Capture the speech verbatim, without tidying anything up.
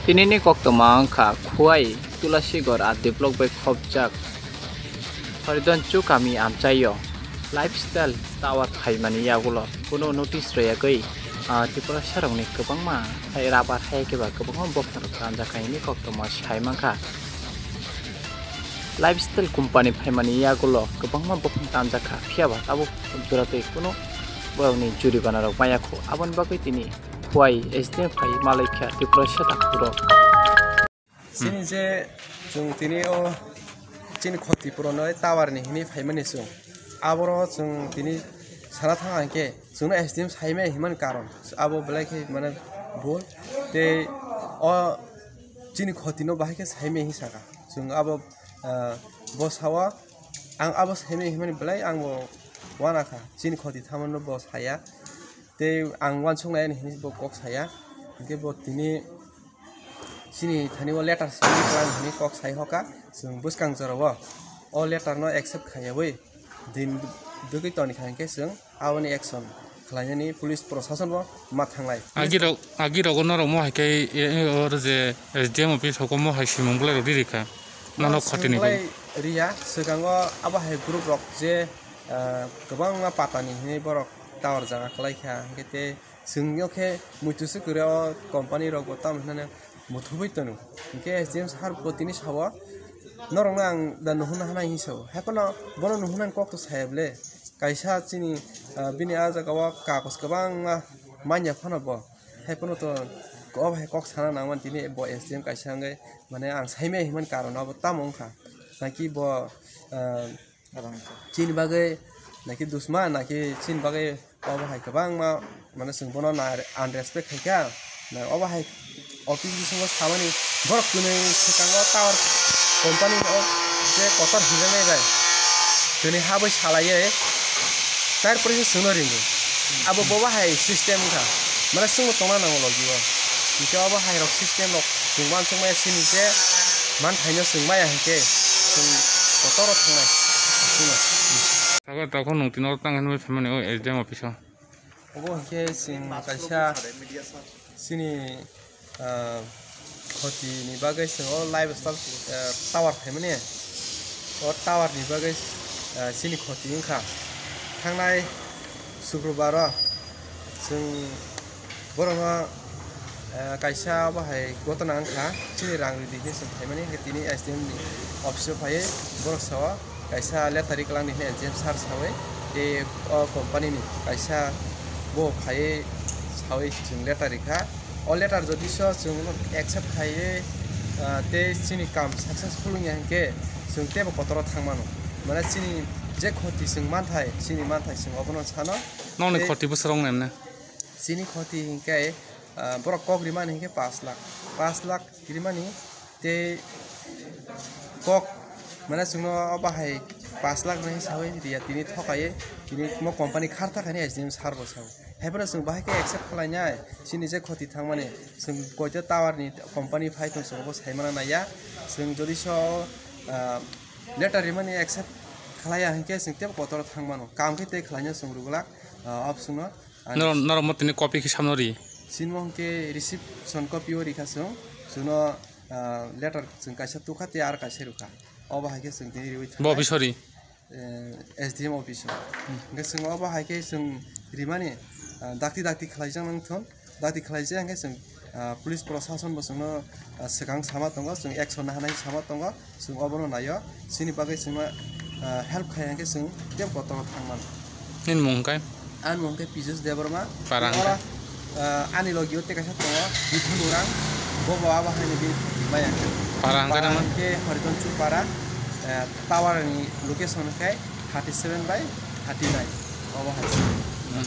Tinini koktwma wngkha Khowai Tulasigor R D block bai khopjak Horidonchu kami amchaio lifestyle tower phaimani yagulo kuno notice rwyagwi, ah, Tiprasarokni kwbangma hai rubber hai khe ba kwbangma bopharok tanjak hai hwnwi koktwma sai mankha. Lifestyle company phaimani yagulo kwbangma buphang tanjakha, phiyaba tabuk joratwi kuno borokni juribanarok maya kho. Aboni bagwi tini Khowai S D M phai malaikha Tiprasa takhurok. Chini je chwng tini o chini khoti puron o tower ni hwnwi phaimani chwng. Aboro chwng tini sana thang hwnkhe chwngno S D M saimaya hinmani karon abo belai khe mane bul. Tei o chini khotino bahai khe saimaya hinwi saka. Chwng abo, ah, bo sao, ang abo saimaya hinmani belai ang bo uanakha, chini khoti thamano bo saya. Tei ang uansuknai ani hinwi bo kok saya. Hinkhe bo tini chini thani o letter simi klan hinwi kok sai hoka. Chwng bwskang jorao o letter no accept khaiyawi din dugwi toni kha hinkhe chwng aboni action khlainani police prosason bo ma thanglai. Agirok, agirok norok mo hai khe, e, e, or je S D M office hoko mo hai simung bolai rok riri kha. Nono khotini belai riya, swkango abo hai group rok je, ah, kwbangma patani hinwi borok tower jaga kwlai kha, hinkhe tei chwngno khe muitu swkre o company rok bo tamo hinmano muthubui tono. Hinkhe S D M sir bo tini sao, norokno ang da nuhunna hanai hinwi sao. Haiphano bono nuhunna kok to saya bwle. Kaisa chini, ah, bini ah jaga o kagos kwbangma manya phano bo. Haiphano to o bahai kok sana nangmani tini bo S D M kaisa wngwi mane ang saimaya hinmani karon abo tamo wngkha. Naki bo, ah, chini bagwi naki dusma naki chini bagwi obo hai kwbangma mane chwng bono na unrespect khaikha. Na obo hai office bisingo samani borok kwnwi swkango tower company o je kotor hinjaknai bai kwnwi habwi salaiwi tarpore se chwngno ringo. Abo bobo hai system wngkha mane chwngno tongna nango logi o. Hinkhe obo hai rok system rok chwng uansukmaya chini je manthaino chwng maya hinkhe chwng kotoro thangnai chwngno. Sago tokho nwng tini oro tang hinwi phaimani o S D M office o. Obo hinkhe chwng kaisa chini, ah, khotini bagwi chwng o lifestyle, ah, tower phaimani. O tower ni bagwi, ah, chini khoti wngkha. Thangnai Sukrobar o chwng borokno, eh, kaisa obo hai gotona wngkha, chini rang ridi hinwi chwng phaimani, hinkhe tini S D M ni office o phaiwi borok sao kaisa letter ri kwlangni hinwi S D M sir saui, tei o company ni kaisa bo phaiwi saui chwng letter rikha. O letter jodi so chwng accept khaiwi, ah, tei chini kam successful wngya hinkhe chwng teibo kotoro thangmano. Mane chini je khoti chwng manthai, chini manthai chwng obono sano. Nokni tei khoti bwsarok nemne? Chini khoti hinkhe, ah, borok kok rimani hinkhe pash lakh, pash lakh rimani tei kok mane chwngno o bahai pash lakh nai saui riya tini thokaiwi tini mo company kharta khaini S D M sir bo sao. Haiphano chwng bahai khe accept khlainai chini je khoti thangmani chwng koito tower ni company phai tong chwng bo saimana naiya chwng jodi so, ah, letter rimani accept khlaiya hinkhe chwng teibo kotoro thangmano kam khe tei khlaina chwng rwglak, ah, opswngno. Norok, norok mo tini copy khe samno ri? Sinmo hwnkhe reception copy o rikha chwng. Chwngno, ah, letter chwng kaisa tukha tei aro kaisa rwkha. Obo hai khe chwng tini riwi thangnai. Bo office o ri? Eh, S D M office o. Hmm. Hwnkhe chwng obo hai khe chwng rimani, ah, dakti dakti khlaijak nang thun. Dakti khlaijak hwnkhe chwng, ah, police prosason bo chwngno, ah, swkang sama tongo, chwng action nahanai sama tongo. Chwng obono naio, chini bagwi chwngno, ah, help khai hwnkhe chwng tei kotoro thangmano. Nini mung hwnkhe? Ani mung hwnkhe Pijus Debbarma. Para hwnkhe? Oro, ah, ani logio tei kaisa tongo, Bithun Urang, bobo abo haino bini maya hwnkhe. Para hwnkhe? Para naman? Hwnkhe Horitonchuk para, ah, tower ni location hwnkhe thirty seven by thirty nine, obo hai se. Hmm.